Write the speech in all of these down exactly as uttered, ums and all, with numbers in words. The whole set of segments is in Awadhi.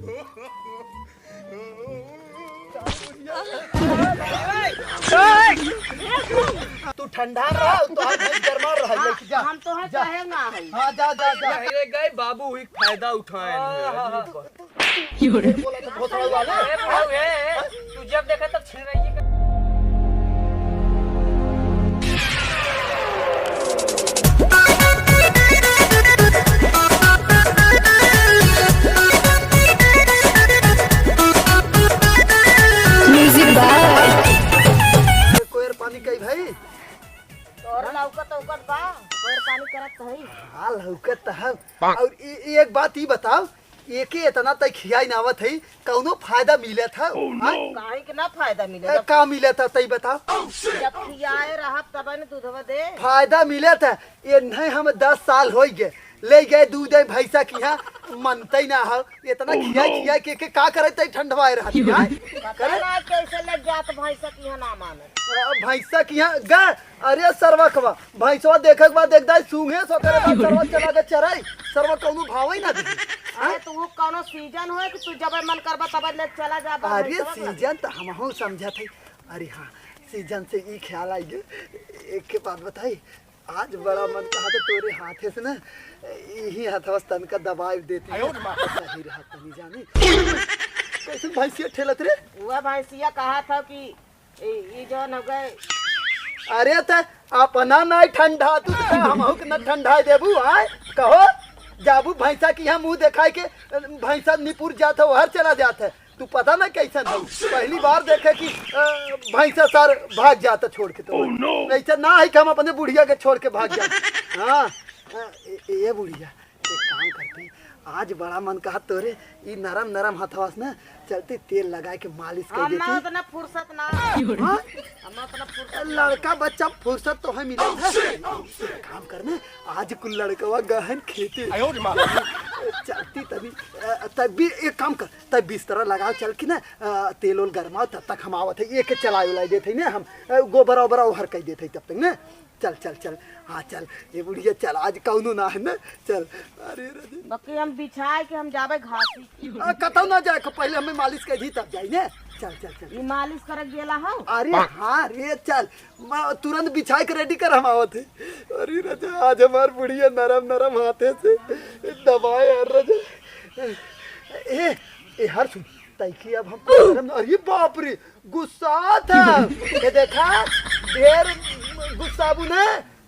तू ठंडा रहा, तू हाथ भैंस गरमा रहा, हाँ, लेके जा। हम तो है, जा। कहे ना है। हाँ, जा, जा, जा। अरे गए बाबू हुई फायदा उठाए हैं। हाँ, हाँ, हाँ। बोला था भोसड़ा वाला। ए, बुढ़ऊ, ए, ए, तू जब देखा तब छिड़ रही है। Music by कोयर पानी कई भाई? तोर लौकत औकत बा, कोयर पानी करत हई। हाँ, लौकत त हव। और ए-, ए-, एक बात ई बताओ, एके इतना तई खियाई ना आवत है, कौनो फायदा मिलत है? Oh, no। हाँ? काहे के ना फायदा मिले? ए, का मिलत है, तई बताओ। जब खियाए रहब तब न दूधवा दे। फायदा मिलत है, ये नहीं हम दस साल होई गए, ले गए दूध है भैंसा किहाँ, मनते ही ना हो, इतना खिया खिया के, के का करे तई ठंडवाए रहत है? पता ना कैसे लग जात भैंसा किहाँ ना माने। अ, भैंसा किहाँ गा, अरे सरवा कवा, भैंसवा देखे के बाद एकदम सूंघे सो करे बाद सरवा चला गए चराई, सरवा कौनो भाव ही ना दे। अरे तो वो कौनो सीजन होए कि तू जब मन करबा तब ले चला जा, अरे भैंसवा के लगे। सीजन तो हमहू समझत है। अरे हाँ, सीजन से ई ख्याल आई गए, एक के बात बताई, आज बड़ा मन कहा तो तोरे हाथे से ना, यही हथवा से तनका दबाई देती। आयो रे माँ। सही रहा तनी जानी। कैसे भैंसिया ठेलत रे? वह भैंसिया कहा था कि ई, ई जौन हो गए। अरे त अपना नाई ठंडा, तू त का हमहू के न ठंडाए देबू, आय? कहो, जाबू भैंसा किहाँ मुँह देखाए के, भैंसा निपुर जात है, ओहर चला जात है। तू पता ना कैसन हो, पहली बार देखे कि, अ, भैंसा सार भाग जात है छोड़ के तो। Oh, no। ऐसा ना है कि हम अपने बुढ़िया के छोड़ के भाग जात। हाँ, अ, ए, ए बुढ़िया, एक काम करती, आज बड़ा मन कहा तोरे, ई नरम नरम हथवा से ना, चलती तेल लगाए के मालिश कर देती। हमार उतना फुर्सत ना। हाँ? हमार उतना फुर्सत ना। लड़का बच्चा फुर्सत तो है मिला था। एक काम करना, आज कुल लड़कवा गहन खेते। आयो रे माँ। चलती तनी, अ, तब भी एक काम कर, तब बिस्तरा लगाओ चल के ना, अ, तेल ओल गरमाओ, तब तक हम आवत है, एक चलाए उलाई देते ना हम, अ, गोबरा ओबरा ओहर कर देते तब तक ना। चल, चल, चल। हाँ, चल। ए बुढ़िया, चल, आज कौनो ना है ना। चल। अरे राजे। बाकी हम बिछाए के हम जाबे घासी की। आ, कतौ ना जाए, पहले हमें मालिश कर दी तब जाई ने। चल, चल, चल। ये मालिश करक गेला हो? अरे हाँ रे, चल। मा-, तुरंत बिछाए के ready कर, हम आवत है। अरे राजा, आज हमार बुढ़िया नरम नरम हाथे से दबाए यार राजा। ए, ए, हर सुन, तैकी अब हम, अरे बाप रे, गुस्सात है। ये देखा, ढेर गुस्साबू ने,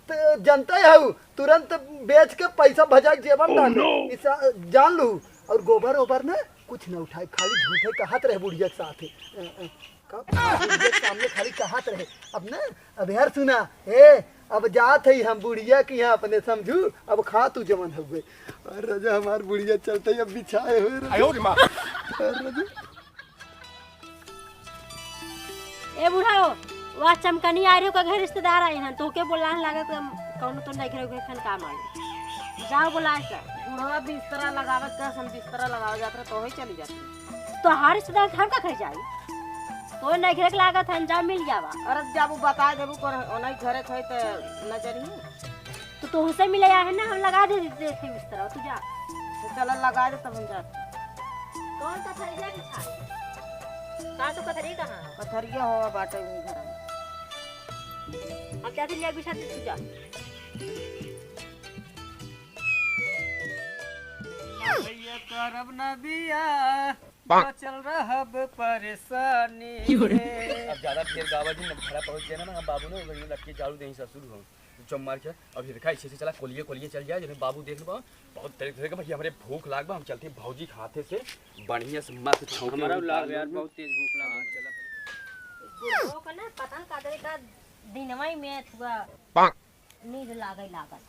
त जनते हऊ, तुरंत बेच के पैसा भजा के जेबन डाले। Oh, no! इस, जान लू, और गोबर ओबर ने कुछ न उठाए, खाली झूठे कहत रहे बुढ़िया के साथ। अ, अ, का? बुढ़िया के सामने खाली कहत रहे। अब ना, अब यार सुना, ए, अब जात है हम बुढ़िया के यहाँ अपने समझू, अब खा तू जवन हउए। और राजा हमार बुढ़िया चलते ही अब बिछाए हुए रहे। आयो रे माँ। और राजा ए बुढ़ाओ, वह चमकनी आ रही हो का घर रिश्तेदार आए हैं, तोके बोलान लागत हम कौनो तो नहीं रहे खान काम आए। जाओ बोलाए का। बुढ़वा बिस्तरा लगावत का, हम बिस्तरा लगावे जात रहे, तो ही चली जाती। तो हर रिश्तेदार हम का घर जाई? तो नहीं घर लागत है, जा मिल जावा। अरे जब वो बता देबू कर ओनाई घरे खोई तो नजर ही। तो तोहसे मिले आए हैं ना, हम लगा दे देते हैं बिस्तरा, तू जा। तो चला लगा दे तब हम जाते। कौन कथरिया बिछा? कहाँ तो कथरी कहाँ? कथरिया हो बाटे वही घर में। हम जाते ले बिछा दे, तू जा। भैया करब ना बिया, बचल रहब परेशानी में। अब ज्यादा ढेर गावा जी, न घरा पहुंच गए ना, हम बाबू ने लटके झाड़ू देही ससुर हो। चुप मार के। अब ये देखा, ऐसे ऐसे चला, कोलिए कोलिए चल जाए, जब बाबू देख लेबा। बहुत तेज देख भैया, हमरे भूख लाग बा, हम चलते भौजी के हाथे से बढ़िया से मस्त छौंके हमारा हुई लाग दाल यार, में। बहुत तेज भूख लाग हाँ, बा। चला। बुढ़ो का ना पता न का करे का दिनवा ही में थुआ नींद लागे लागल।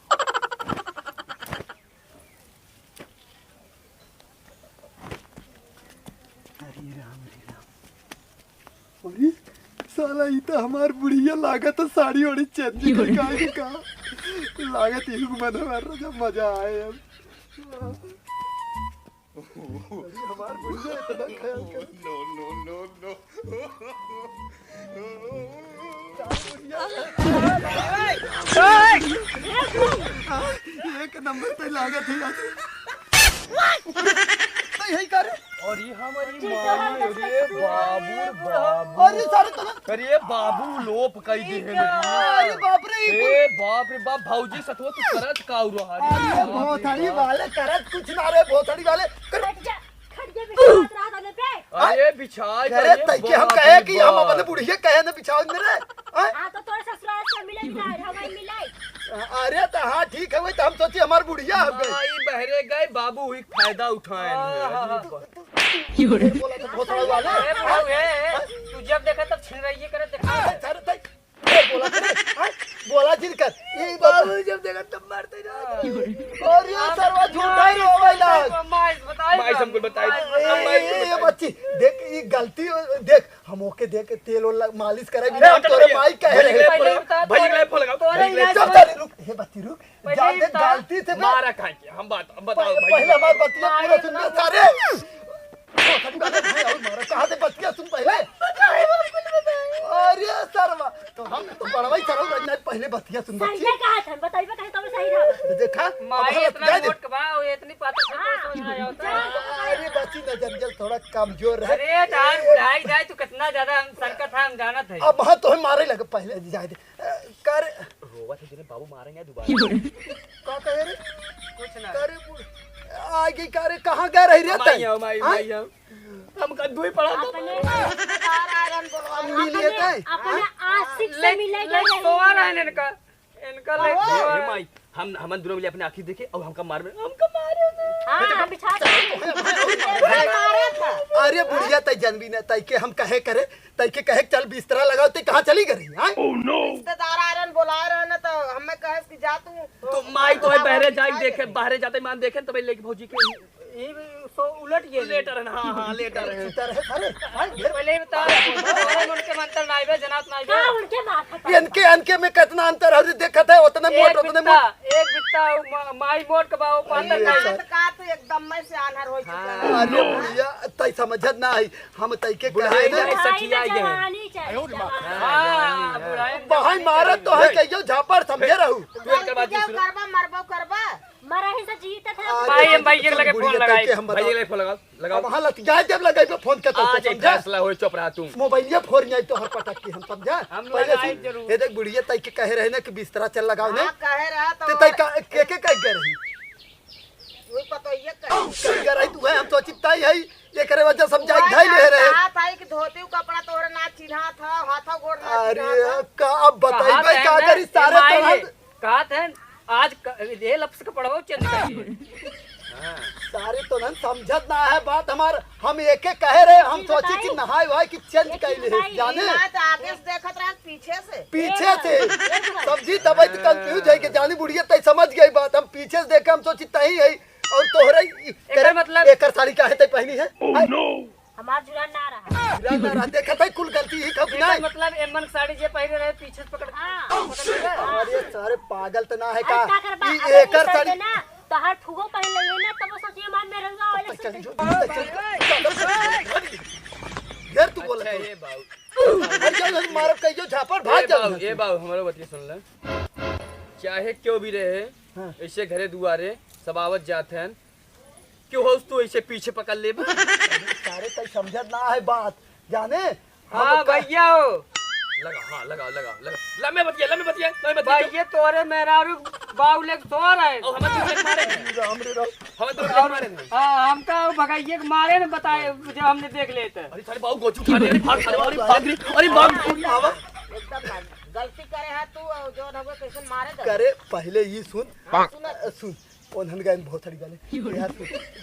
हरे राम, हरे राम। अरे, साला, ई त हमार बुढ़िया लागत है, साड़ी ओड़ी change की करी, का के का? लागत इहू के मन हमार राजा मजा आए अब। अरे, हमार बुढ़िया इतना ख्याल कर। No, no, no, no। एक नंबर पे लागत है आज। तो यही कर। अरे हमारी माई, अरे बाबू रे बाबू। अरे सारे तो ना अरे बाबू लोप कई दे हैं। अरे बाप रे, ये ए बाप रे बाप, भौजी सतुआ तू करत का रहा रे? अरे भोसड़ी वाले करत कुछ ना रे, भोसड़ी वाले कर हट जा, हट जा, बिछात रहा तने पे। अरे बिछाई अरे तई के हम कहे कि हम अपने बुढ़िया कहे ना बिछाओ मेरे। हाँ? हाँ, तो तोरे ससुराल से मिले बिना हमारे मिले। अरे तो हाँ ठीक है, वही तो हम सोची हमार बुढ़िया हो गई। माई बहरे गए, बाबू हुई फायदा उठाए। हाँ, हाँ, हाँ। बोला तो भोसड़ा वाला। ए, बुढ़ऊ, ए, ए, तू जब देखा तब छिन रही है, करे देखा। अरे, अरे, अरे, बोला तो रे, हाँ? बोला जिन कर। ये बाबू जब देखा तब मारते रहो। और ये सरवा झूठा ही रो भाई लाल। माई, बताई माई, ना। हमको बताई। माई, ए, ए, ये बच्ची, देख, ये गलती, देख, हम ओके देख, तेल ओल लग-, मालिश करे ए, बिना, हम तोरे माई कहे रहे। पहले बता, भैया के लाइफ लगाओ, तोरे भैया के लाइफ। चुप, चुप, रुक, हे बच्ची, रुक। पहिले जान दे, बता। गलती से मारा काहे के? हम बात, हम बताओ, पहिले हमार बतिया पूरा सुन ले, सारे। ओ, सच बात है, भाई, और मारा, कहाँ से बतिया सुन पहिले? अरे, सरवा, तो हम तो बड़वाई सरवा, नहीं, पहिले बतिया सुन, बच्ची। सही कहा था, बताइबे कहे तो सही रहा। तो देखा, माई अब इतना बतिया दे। मोट के बा, वो इतनी पातर से हाँ। तो समझ में आवता। अरे, बच्ची, नजरिया थोड़ा कमजोर है। अरे, जान बुढ़ाई जाए, तू कितना ज्यादा हम सरकत है, हम जानत है। अब हाँ, तो हम मारे लगे, पहिले जाए दे। अ, कर रोवत है, जिन्हें बाबू मारेंगे दोबारा। का कहे रे? कुछ ना। करे बुढ़-, आगे का रे, कहाँ गए रही रे माई तै? आओ, माई, हाँ? माई आओ। हम कद्दू ही पड़ा था। अपने रिश्तेदार आयरन बोलवा हम रहे। मिलिए अपने, तै? अपने हाँ? आशिक से ले, मिले ले गए। सोआ रहे हैं इनका। इनका ले ए, सोआ ए रहे। माई, हम, हमन दोनों मिले अपने आँखी देखे और हमका मार में, हमका मारे में। हाँ, बिछा दे। मारे था। अरे बुढ़िया, तै जनबी न, तै के हम कहे करे, तै के कहे, "चल बिस्तरा लगाओ," तै कहाँ चली गई, हाँ? रिश्तेदार आयरन बोला रहे न, तो हमें कहे कि जा तू। तो माई तो है बहरे जाई देखे, बहरे जाते मान देखे, तब लेके भौजी के ई सो उलट गए। लेटर है, हाँ, हाँ, लेटर है। सुतर है, अरे, भाई, ढेर पहले ही बता, तोरे मन के मंतर नाई बे, जनात नाई बे। का उनके माथा पर? इनके, इनके में कितना अंतर है, देखत है, उतने एक मोट, उतने बित्ता, मोट। एक बित्ता, मा-, माई मोट के बा, वो पातर अरे, का। सर। का तू एकदम में से आन्हर हो चुका है। हाँ, अरे, बुढ़िया, तै समझत ना है, हम तै के बुढ़ाई कहे ना। में सठिया गए। जवानी चाहिए, जवानी। हाँ, बुढ़ाई में बहाई जवानी मारत तो है, चाहिए। कहियो झापड़ समझे रहू। तू इनकर बात गलती नहीं सुनो। करबा, मरबो करबा। मरही से जीते थे। अरे भाई, हम भाई के लगे फोन लगाई। हम भैया के लगे फोन लगाओ, लगाओ। अब वहाँ लतियाए जब लगाई पे फोन के तो आज एक समझा? फैसला होई, चुप रहा तू। मोबाइलिया फोन नहीं तो हर पटक के हम समझा? हम पहले लगाई सुन, जरूर। ये देख बुढ़िया तई के कहे रहे ना कि बिस्तरा चल लगाओ ने। हाँ, कहे रहा तो ते तई का, के, के कह गए रही? वही पता ये कहे। कह गए रही तू है, हम तो चित्ता ही है, ये करे वजह समझा वही धाई ले रहे। कहा था कि धोती कपड़ा तोहरे ना चिन्हा था, हाथा गोड़ ना चिन्हा था। अरे, का अब बताई कहा भाई, था का ना, करी सारे ए माई तरह रे। कहा थे, आज क-, ये लफ्ज का पढ़ाओ, चेंज कर दिए। हाँ। सारे तो नहीं समझत ना है बात हमार, हम एक एक कहे रहे, हम सोची कि नहाए वाए कि चेंज कर ले, जाने? ना तो आगे से देखत रहा, पीछे से। पीछे से। समझी, तब तो कंफ्यूज है कि जानी बुढ़िया तय समझ गई बात, हम पीछे से देखे, हम सोची तही है, और तोहरे ई एकर करे, मतलब एकर साड़ी काहे तय पहनी है? Oh no! हमार जुरान ना रहा। जुरान ना रहा। देखत है कुल गलती ही खा एकर बिनाई। मतलब एमन साड़ी जे पहिरे रहे पीछे से पकड़ हाँ। पकड़ लेगा। अरे सारे पागल त ना है अरे का? का करबा? ई अगर एकर ई साड़ी ना, तोहार फुगो पहिन लेंगे ना, तब वो सोचिए मार मेरे हुआ वाले पता से चल जो, पता चल जो। यार तू बोला अच्छा, तो। ये बाबू। अरे चल, हम मारब कहियो झापड़, भाग ए जाओ बाबू, यहाँ से। ए बाबू, हमारा बतिया सुन ले। चाहे क्यों भी रहे, हाँ। ऐसे घरे दुआरे सब आवत जात हैं, क्यों होस तू ऐसे पीछे पकड़ ले बा? अरे सारे तई समझत ना है बात, जाने? हाँ, हम का भैया हो। लगा, हाँ, लगा, लगा, लगा। लम्बे बतिया, लम्बे बतिया, लम्बे बतिया। भैया तोरे मेहरारू बाऊ लेके सो रहे। और हमें तू लेके मारे थे। राम रे राम। हमें तू लेके मारे थे। हाँ, हम तो भगैया के मारे ने बताए, जो हमने देख लेते। अरे सारे बाऊ गोचू खा रहे, अरे भाग, अरे भाग, अरे भाग। एकदम भाग। गलती करे है तू, और जो ना हुआ कैसे मारे दे। करे, पहले ये सुन। हाँ, सुन। सुन। ओन्हन गए बहुत सारी गाली। यार,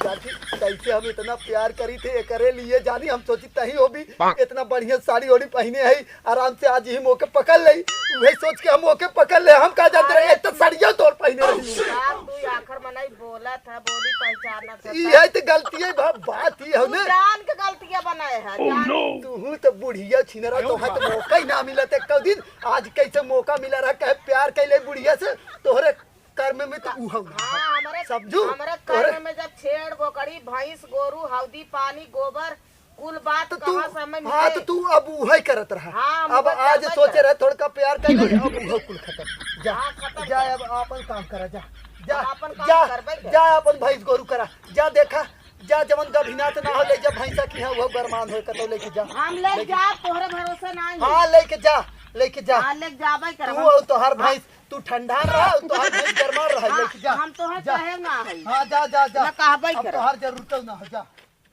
जाती, तैसे हम इतना प्यार करी थे, एकरे लिए जानी, हम सोची तही हो भी, इतना बढ़िया साड़ी ओड़ी पहने है, आराम से आज ही हम ओके पकड़ ले, वही सोच के हम ओके पकड़ ले, हम का जानते रहे, अरे, इतना साड़िया तोर पहने रही। यार, तू आखिर में नहीं बोला था, बोली पहचाना था। ये है तो गलती है, बा-, बात ये है तू ना। जान के गलतियां बनाए है, जान। तू तो बुढ़िया छिनरा, तो है तो मौका ही ना मिला था कई दिन, आज कैसे मौका मिला रहा, कहे प्यार कैले बुढ़िया से, तोहरे कर्म में तो हाँ। उहौ ना। हाँ, हमरे, समझू? हमरे तोहरे कर्म में जब छेड़, बोकड़ी, भैंस, गोरू, हौदी, पानी, गोबर, कुल बात तो तू, कहाँ से हमें हाँ, मिले? तो तू अब उहै करत रहा। हाँ, हम अब उहै आज करबै सोचे कर। रहे, थोड़का प्यार कर ले, अब उहौ कुल खत्म। जा, हाँ, खत्म जा, कर। अब आपन काम करा, जा। जा, हम आपन काम जा, करबै कर। जा, आपन भैंस गोरू करा। जा, देखा, जा, जवन गभिनात ना हो, ले जा भैंसा की, हाँ, वो गरमान हो, कतौ लेके जा। हम ले लेके जा, तोहरे भरोसे ना आई। हाँ, लेके जा, लेके जा। हाँ, लेके जाबे कर तू हम। और तोहार भैंस, तू ठंडा रहा, तोहार भैंस गरमान रहा, हाँ, लेके जा। हम तोहर जा। कहे ना है। हाँ, जा, जा, जा। ना कहबे अब कर। तोहार जरूरत ना हो, जा।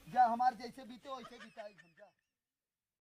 जा, हमार जैसे बीते वैसे बिताई।